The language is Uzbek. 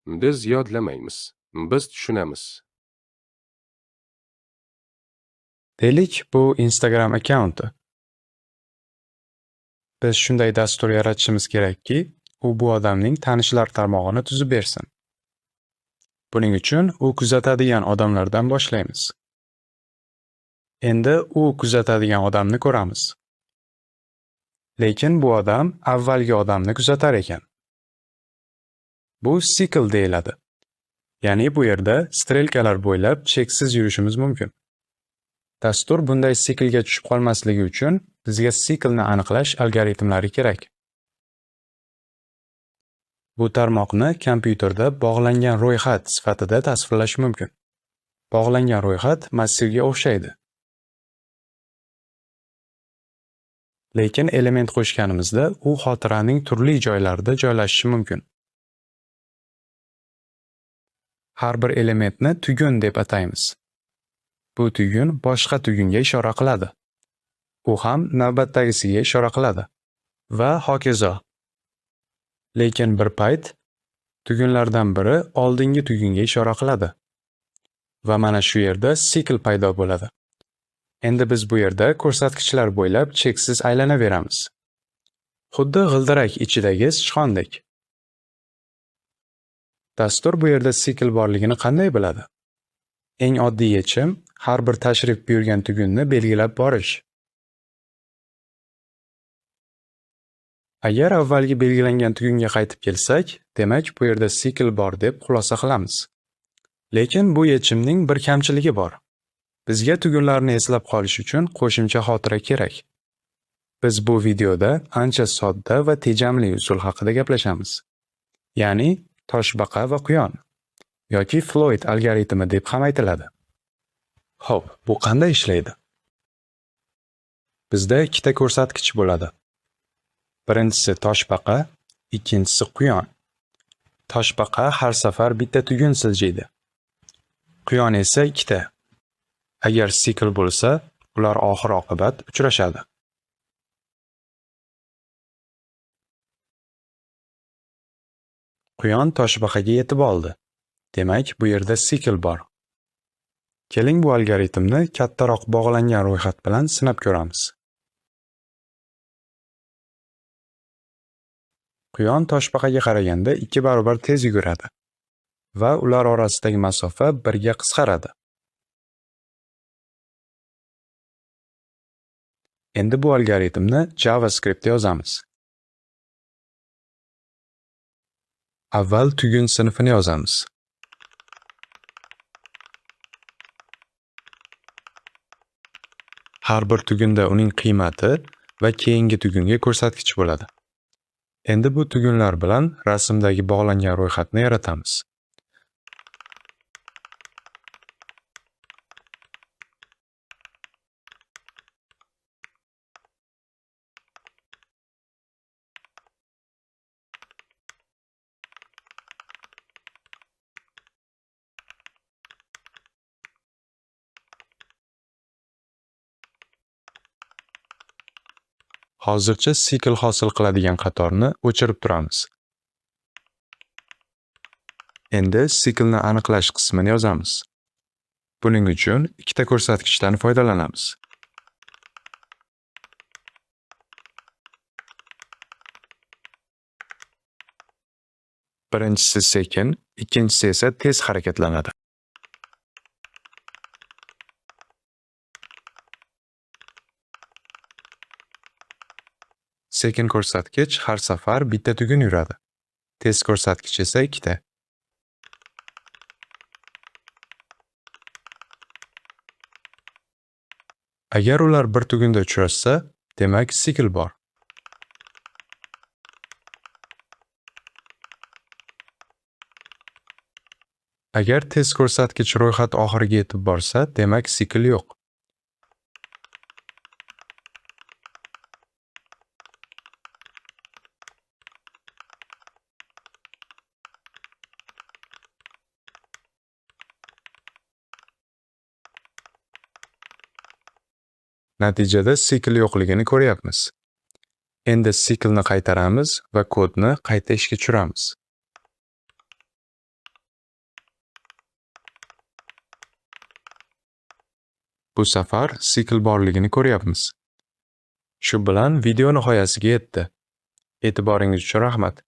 Biz yodlamaymiz, biz tushunamiz. Deylik, bu Instagram akkaunti. Biz shunday dastur yaratishimiz kerakki, u bu odamning tanishlar tarmog'ini tuzib bersin. Buning uchun u kuzatadigan odamlardan boshlaymiz. Endi u kuzatadigan odamni ko'ramiz. Lekin bu odam avvalgi odamni kuzatar ekan. Bu sikl deyiladi. Ya'ni bu yerda strelkalar bo'ylab cheksiz yurishimiz mumkin. Dastur bunday siklga tushib qolmasligi uchun bizga siklni aniqlash algoritmlari kerak. Bu tarmoqni kompyuterda bog'langan ro'yxat sifatida tasvirlash mumkin. Bog'langan ro'yxat massivga o'xshaydi. Lekin element qo'shganimizda u xotiraning turli joylarida joylashishi mumkin. Har bir elementni tugun deb ataymiz. Bu tugun boshqa tugunga ishora qiladi. U ham navbatdagisiga ishora qiladi va hokazo. Lekin bir payt tugunlardan biri oldingi tugunga ishora qiladi. Va mana shu yerda sikl paydo bo'ladi. Endi biz bu yerda ko'rsatkichlar bo'ylab cheksiz aylanaveramiz. Xuddi g'ildirak ichidagi sichqondek. Dastur bu yerda sikl borligini qanday biladi? Eng oddiy yechim har bir tashrif buyurgan tugunni belgilab borish. Agar avvalgi belgilangan tugunga qaytib kelsak, demak bu yerda sikl bor deb xulosa qilamiz. Lekin bu yechimning bir kamchiligi bor. Bizga tugunlarni eslab qolish uchun qo'shimcha xotira kerak. Biz bu videoda ancha sodda va tejamli usul haqida gaplashamiz. Ya'ni toshbaqa va quyon yoki Floyd algoritmi deb ham aytiladi. Xo'p, bu qanday ishlaydi? Bizda ikkita ko'rsatkich bo'ladi. Birinchisi toshbaqa, ikkinchisi quyon. Toshbaqa har safar bitta tugun siljiydi. Quyon esa ikkita. Agar sikl bo'lsa, ular oxir-oqibat uchrashadi. Quyon toshbaqaga yetib oldi. Demak, bu yerda sikl bor. Keling bu algoritmni kattaroq bog'langan ro'yxat bilan sinab ko'ramiz. Quyon toshbaqaga qaraganda 2 barobar tez yuguradi va ular orasidagi masofa 1ga qisqaradi. Endi bu algoritmni JavaScriptda yozamiz. Avval tugun sinfini yozamiz. Har bir tugunda uning qiymati va keyingi tugunga ko'rsatkich bo'ladi. Endi bu tugunlar bilan rasmdagi bog'langan ro'yxatni yaratamiz. Hozircha sikl hosil qiladigan qatorni o'chirib turamiz. Endi siklni aniqlash qismini yozamiz. Buning uchun ikkita ko'rsatkichdan foydalanamiz. Birinchisi sekin, ikkinchisi esa tez harakatlanadi. Sekin ko'rsatkich har safar bitta tugun yuradi. Tez ko'rsatkich esa ikkita. Agar ular bir tugunda uchrashsa, demak sikl bor. Agar tez ko'rsatkich ro'yxat oxiriga yetib borsa, demak sikl yo'q. Natijada sikl yo'qligini ko'ryapmiz. Endi siklni qaytaramiz va kodni qayta ishga tushiramiz. Bu safar sikl borligini ko'ryapmiz. Shu bilan video nihoyasiga yetdi. E'tiboringiz uchun rahmat.